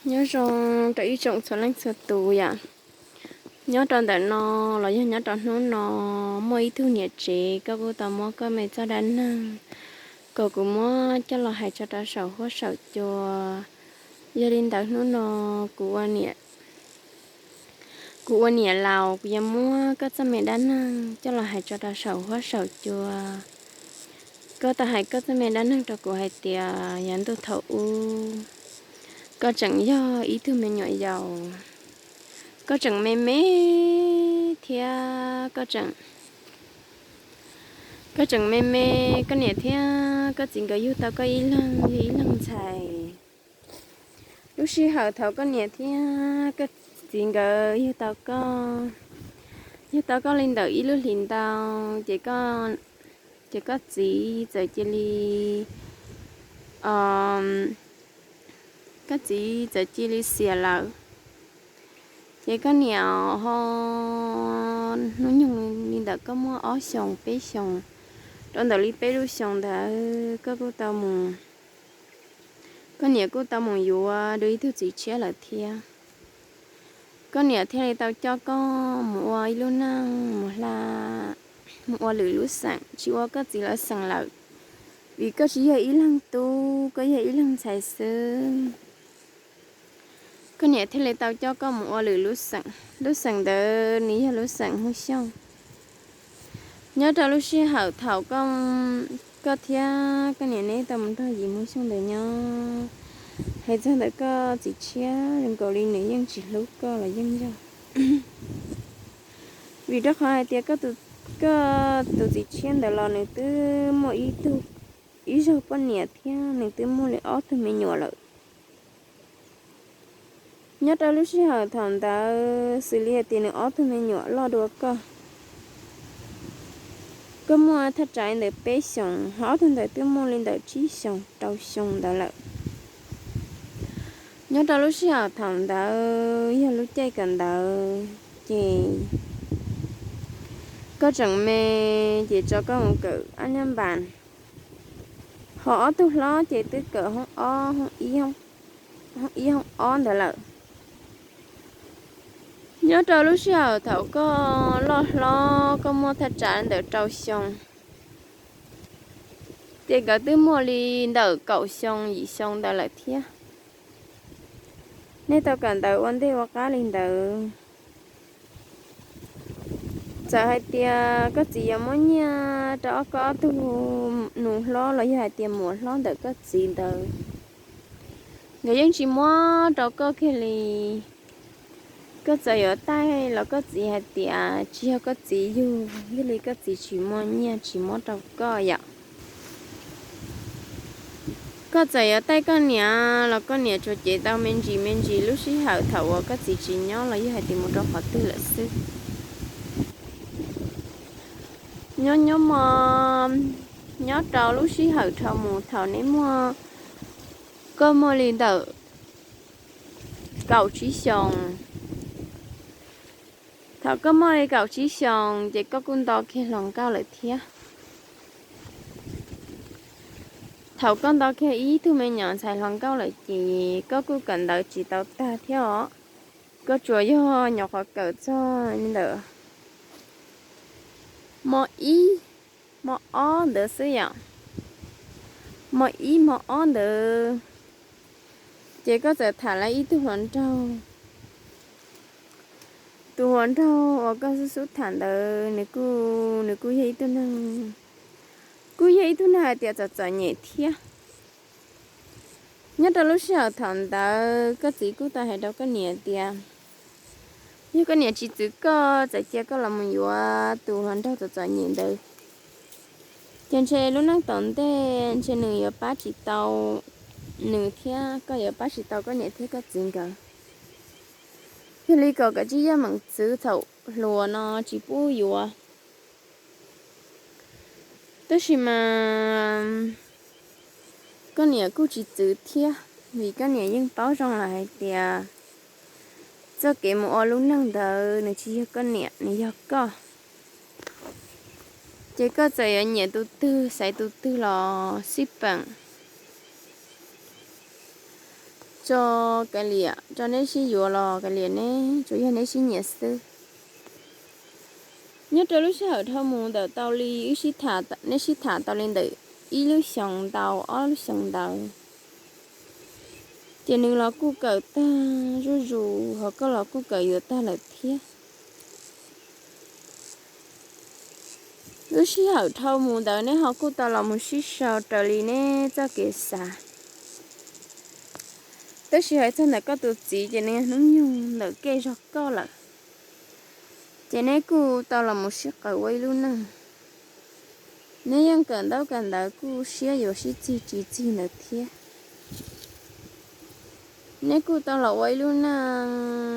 Nyob zoo rau ib tsoom txhua leej txhua tus yom. Nyob rau ntawm no los yog nyob rau hnub no, muaj ib tug niam tsev koj kuj tau muab koj me txoj dab neeg kom kuv muab coj los hais tso rau saum huab saum cua. Yog li ntawd hnub no kuv ua niam, kuv ua niam laus kuv yuav muab koj txoj me dab neeg coj los hais tso rau saum huab saum cua. Koj tau hais koj txoj me dab neeg rau kuv hais tias yav ntuj thaum ub koj tseem yog ib tug me nyuam yaus, koj tseem me me thiab koj tseem, koj tseem me me, koj niam thiab koj txiv nkawd yug tau koj ib leeg yog ib leeg ntxhais. Lub sij hawm thaum koj niam thiab koj txiv nkawd yug tau koj, yug tau koj li ntawm ib lub hlis ntau, ces koj, ces koj txiv txawm cia li, koj txiv txawm cia li xiam lawm. Ces koj niam ho hnub nyoog li ntawm koj muaj ob xyoos peb xyoos, rau ntawm li peb lub xyoos ntawd koj kuj tau mus, koj niam kuj tau mus yuav dua ib tug txiv tshiab lawm thiab. Koj niam thiaj li tau coj koj mus ua ib lub neej mus hla, mus ua lwm lub xeem, tsis ua koj txiv lawv xeem lawm, vim koj tsis yog ib leeg tub, koj yog ib leeg ntxhais xwb. Koj niam thiaj li tau coj koj mus ua lwm lub xeem, lub xeem ntawd nws yog lub xeem Hmoob Xyooj. Nyob rau lub sij hawm thaum koj, koj thiab koj niam neb tau mus nrog yim Hmoob Xyooj ntawd nyob, hais txog ntawm koj txiv tshiab zoo nkaus li nws yeej tsis hlub koj los yeej yog, vim rau qhov hais tias koj tus txiv tshiab ntawd los nws twb muaj ib tug, ib zaug poj niam thiab nws twb muaj li ob tug me nyuam lawm. Nyob rau lub sij hawm thaum ntawd xws li hais tias nws ob tug me nyuam loj dua koj, koj muaj thaj tsam ntawm peb xyoos, ho ob tug ntawd twb muaj li ntawm tsib xyoos rau xyoo ntawd lawm. Nyob rau lub sij hawm thaum ntawd yog lub caij kawm ntawv, ces koj tseem me, ces tso koj mus kawm ab nyab npas, ho ob tug hlob ces twb kawm hoob ob, hoob ib, hoob ib hoob ob ntawd lawm. Nyob rau lub sij hawm thaum koj loj hlob koj muaj thaj tsam ntawm rau xyoo, ces nkawd twb muaj li ntawm kaum xyoo yim xyoo ntawd lawm thiab. Nej tau kawm ntawv ua ntej ua qab li ntawd, txawm hais tias koj txiv yuav muab nyiaj rau ob, koj ob tug nus hlob los yog hais tias muam hlob ntawm koj txiv ntawd, nkawd yeej tsis muab rau koj kiag li. Koj txawm yuav taij los koj txiv hais tias tsis yog koj txiv yug, yog li koj txiv tsis muaj nyiaj tsis muab rau koj yom. Koj txawm yuav taij koj niam los koj niam tsuas cev tau me ntsis me ntsis lub sij hawm thaum uas koj txiv tsis nyob los yog hais tias mus rau qhov twg lawm xwb. Nyob, nyob mo, nyob rau lub sij hawm dhau mus thaum neb muaj, koj muaj li ntawm kaum tsib xyoos. Thaum koj muaj li kaum tsib xyoos ces koj kuj nto kiag hluas nkauj lawm thiab. Thaum koj nto kiag ib tug me nyuam ntxhais hluas nkauj lawm ces koj kuj kawm ntawv tsis tau tag thiab os. Koj tsuas yog nyuam qhuav kawm txog li ntawm mo ib, mo ob ntawd xwb yom. Mo ib mo ob ntawd ces koj txawm tham lawv ib tug hluas nraug. Tus hluas nraug uas koj xub xub tham ntawd nws kuj, nws kuj yog ib tug neeg, kuj yog ib tug neeg hais tias txom txom nyem thiab. Nyob rau lub sij hawm thaum ntawd koj txiv kuj tau hais rau koj niam tias yog koj niam tsis txwv koj, txawm cia koj los mus yuav tus hluas nraug txom txom nyem ntawd, ces ntshe lub neej tom ntej ntshe nws yuav pab tsis tau nws thiab koj yuav pab tsis tau koj niam thiab koj txiv nkawd. Yog li kom koj tsis yog meem txwv thaum hluas no tsis pub yuav. Tab sis mas koj niam kuj tsis txwv thiab, vim koj niam yeej paub zoo lawm hais tias txoj kev mus ua lub neej ntawd nws tsis yog koj niam, nws yog koj. Ces koj txawm yuav nyiam tus twg xaiv tus twg los xij peem, tso, kav liam, tso neb sib yuav los kav liam, neb tsuas yog neb sib nyiam xwb. Nyob rau lub sij hawm dhau mus ntawm tau li wb sib tham, neb sib tham tau li ntawm ib lub xyoos ntau ob lub xyoos ntawd, ces nws los kuj kawm tag zuj zus, ho koj los kuj kawm yuav tag lawm thiab. Lub sij hawm dhau mus ntawd neb ho kuj tau los mus sib sau raws li neb txoj kev xav. Tab sis hais txog ntawm koj tus txiv ces nws hnub nyoog ntawm kev zog koj lawm, ces neb kuj tau los mus sib qawm ua ib lub neej. Neb yeej kawm ntaub kawm ntawv kuj siab yuav sib txig tsis txig ntawd thiab. Neb kuj tau los ua ib lub neej,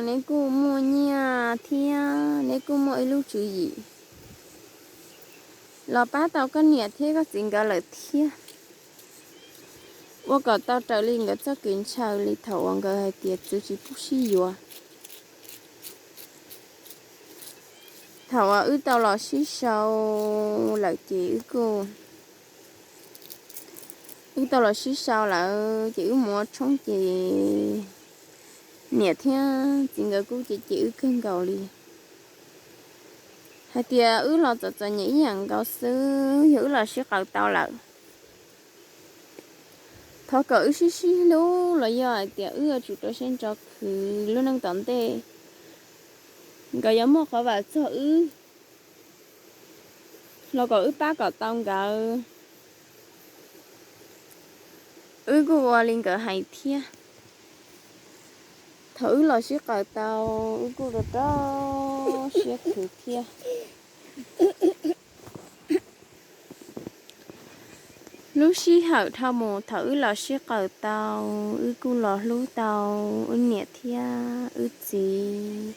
neb kuj muaj nyiaj thiab neb kuj muaj ib lub tswv yim los pab tau koj niam thiab koj txiv nkawd lawm thiab. Ua kom tau raws li nkawd txoj kev ntshaw li thaum uas nkawd hais tias txwv tsis pub sib yuav. Thaum uas wb tau los sib sau lawm ces wb kuj, wb tau los sib sau lawm ces wb mus ua tshoob ces niam thiab txiv nkawd kuj cem cem wb kawg nkaus li, hais tias wb los txom txom nyem ib yam nkaus xwb, yog wb los sib qawm tau lawm, thov kom wb sib sib hlub los yog hais tias wb yuav tsum rau siab ntso khwv lub neej tom ntej, nkawd yuav muaj qhov vam txog wb los kom wb pab kom tau nkawd. Wb kuj ua li nkawd hais thiab. Thaum wb los sib qawm tau, wb kuj rau rau siab khwv thiab. Lub sij hawm dhau mus thaum wb los sib qawm tau, wb kuj los hlub tau wb niam thiab wb txiv.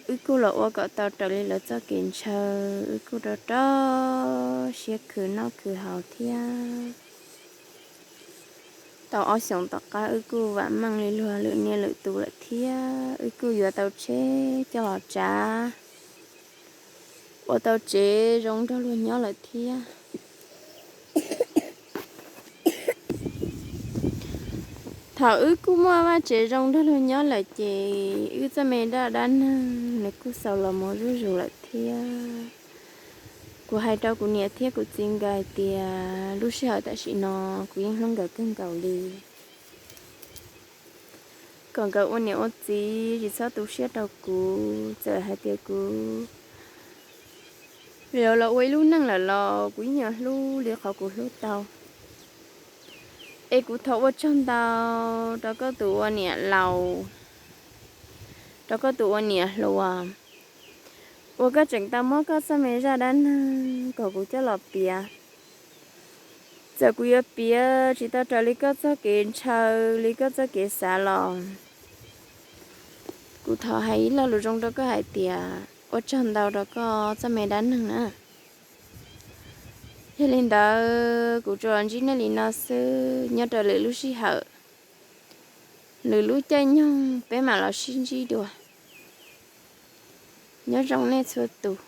Wb kuj los ua kom tau raws li lawv txoj kev ntshaw, wb kuj rau rau siab khwv noj khwv haus thiab. Tau ob xyoos tom qab wb kuj vam meej li luag lwm niaj lwm tus lawm thiab, wb kuj yuav tau tsheb coj los tsav, ua tau tsev zoo nrog luag nyob lawm thiab. Thaum wb kuj muaj vaj tsev zoo nrog luag nyob lawm ces wb txoj me zaj dab neeg nws kuj xaus los mus zuj zus lawm thiab. Kuv hais rau kuv niam thiab kuv txiv nkawd hais tias lub sij hawm tam sim no kuv yeej hlub nkawd kawg nkaus li. Kom nkawd ua niam ua txiv tsis txhob tu siab rau kuv, txawm hais tias kuv yuav los ua ib lub neej lawm los kuv yeej yuav hlub li qhov kuv hlub tau. Es kuv thov ua tsaug ntau rau koj tus ua niam laus, rau koj tus ua niam hluas, uas koj tseem tau muab koj txoj me zaj dab neeg kom kuv coj los piav. Txawm kuv yuav piav tsis tau raws li koj txoj kev ntshaw, li koj txoj kev xav los kuv thov hais ib lo lus zoo rau koj hais tias ua tsaug ntau rau koj txoj me dab neeg na. Yog li ntawd kuv tsuas los ntsib nej li no xwb, nyob rau lwm lub sij hawm, lwm lub caij nyoog peb mam los sib ntsib dua. Nyob zoo nej txhua tus.